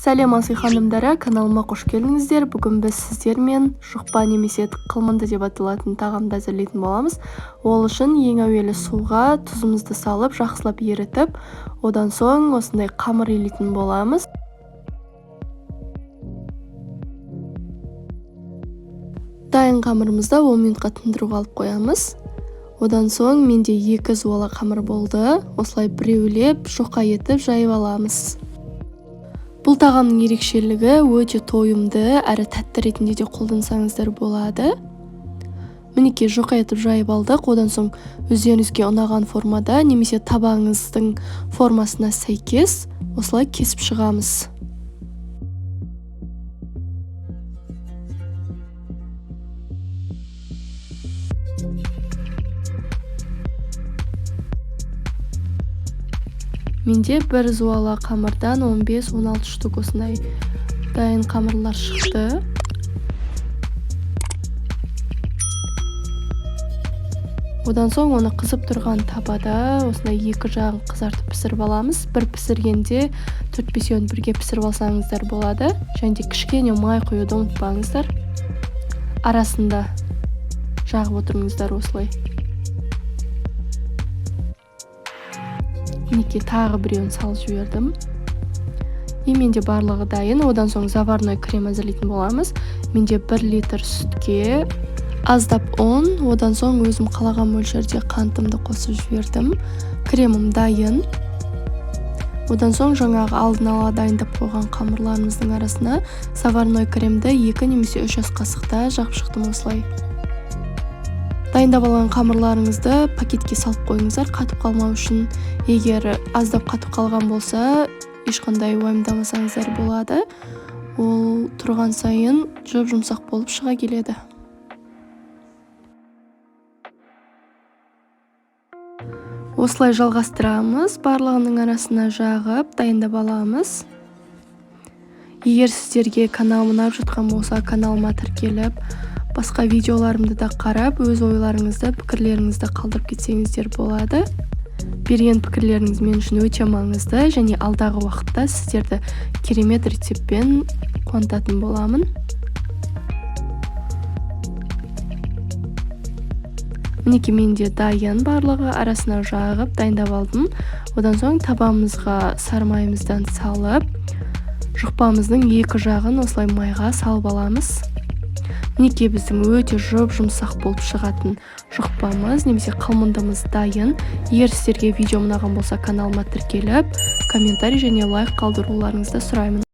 Сәлем, асыл ханымдары, каналыма қош келдіңіздер. Бүгін біз сіздермен жұқпа немесе қылмынды деп аталатын тағамды әзірлейтін боламыз. Ол үшін ең әуелі суға тұзымызды салып, жақсылап ерітіп, одан соң осындай қамыр илейтін боламыз. Дайын қамырымызды 10 минутқа тындыруға алып қоямыз. Одан соң менде 2 зуала қамыр болды. Осылай біреулеп жұқа етіп жайып аламыз. Бұл тағамның ерекшелігі өте тойымды әрі тәтті ретінде де қолдансаңыздар болады. Мінекей, жұқа етіп жайып алдық. Одан соң өздеріңізге ұнаған формада немесе табаңыздың формасына сәйкес осылай кесіп шығамыз. Менде бір зуала қамырдан 15-16 штук осындай дайын қамырлар шықты. Одан соң оны қызып тұрған табада осындай екі жағын қызартып пісіріп аламыз. Бір пісіргенде 4-5-еуін бірге пісіріп алсаңыздар болады. Және де кішкене май құюды ұмытпаңыздар. Арасында жағып отырыңыздар осылай. Мінекей, тағы біреуін салып жібердім. И менде барлығы дайын. Одан соң заварной крем әзірлейтін боламыз. Менде 1 литр сүтке аздап ұн, одан соң өзім қалаған мөлшерде қантымды қосып жібердім. Кремім дайын. Одан соң жаңағы алдын ала дайындап қойған қамырларымыздың арасына заварной кремді 2 немесе 3 ас қасықта жағып шықтым осылай. Дайындап алған қамырларыңызды пакетке салып қойыңыздар, қатып қалмау үшін. Егер аздап қатып қалған болса, ешқандай уайымдамасаңыздар болады. Ол тұрған сайын жұп-жұмсақ болып шыға келеді. Осылай жалғастырамыз, барлығының арасына жағып, дайындап аламыз. Егер сіздерге каналым ұнап жатқан болса, каналыма тіркеліп, басқа видеоларымды да қарап, өз ойларыңызды, пікірлеріңізді қалдырып кетсеңіздер болады. Берген пікірлеріңіз мен үшін өте маңызды және алдағы уақытта сіздерді керемет рецептпен қуантатын боламын. Мінекей, менде дайын барлығы, арасына жағып дайындап алдым. Одан соң табамызға сары майымыздан салып, жұқпамыздың екі жағын осылай майға салып аламыз. Мінекей, біздің өте жұп-жұмсақ болып шығатын жұқпамыз немесе қылмындымыз дайын. Егер сіздерге видео ұнаған болса, каналыма тіркеліп, комментарий және лайк қалдыруларыңызды сұраймын.